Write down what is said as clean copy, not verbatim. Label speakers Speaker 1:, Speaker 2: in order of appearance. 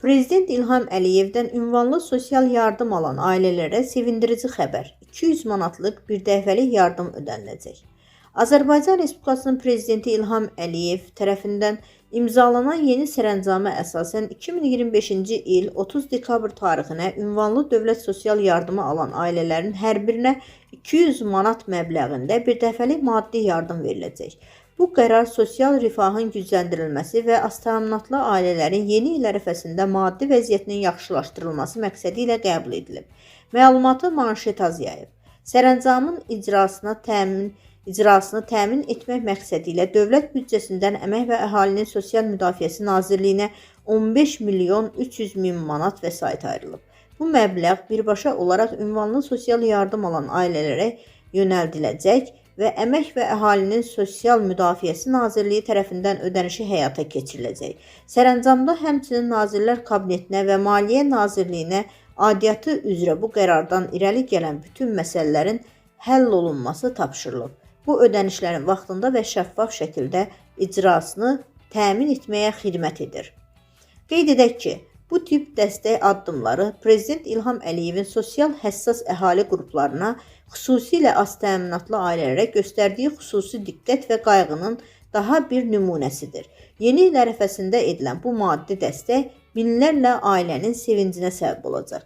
Speaker 1: Prezident İlham Əliyevdən ünvanlı sosial yardım alan ailələrə sevindirici xəbər: 200 manatlıq birdəfəlik yardım ödəniləcək. Azərbaycan Respublikasının Prezidenti İlham Əliyev tərəfindən imzalanan yeni sərəncama əsasən 2025-ci il 30 dekabr tarixinə ünvanlı dövlət sosial yardımı alan ailələrin hər birinə 200 manat məbləğində birdəfəlik maddi yardım veriləcək. Bu qərar sosial rifahın gücləndirilməsi və aztəminatlı ailələrin yeni il ərəfəsində maddi vəziyyətinin yaxşılaşdırılması məqsədi ilə qəbul edilib. Məlumatı Manşet Az yayıb. Sərəncamın icrasını təmin etmək məqsədi ilə dövlət büdcəsindən Əmək və Əhalinin Sosial Müdafiəsi Nazirliyinə 15 milyon 300 min manat vəsait ayrılıb. Bu məbləğ birbaşa olaraq ünvanlı sosial yardım alan ailələrə yönəldiləcək və Əmək və Əhalinin Sosial Müdafiəsi Nazirliyi tərəfindən ödənişi həyata keçiriləcək. Sərəncamda həmçinin Nazirlər Kabinetinə və Maliyyə Nazirliyinə aidiyyatı üzrə bu qərardan irəli gələn bütün məsələlərin həll olunması tapşırılıb. Bu ödənişlərin vaxtında və şəffaf şəkildə icrasını təmin etməyə xidmət edir. Qeyd edək ki, bu tip dəstək addımları Prezident İlham Əliyevin sosial həssas əhali qruplarına, xüsusilə az təminatlı ailələrə göstərdiyi xüsusi diqqət və qayğının daha bir nümunəsidir. Yeni il ərəfəsində edilən bu maddi dəstək minlərlə ailənin sevincinə səbəb olacaq.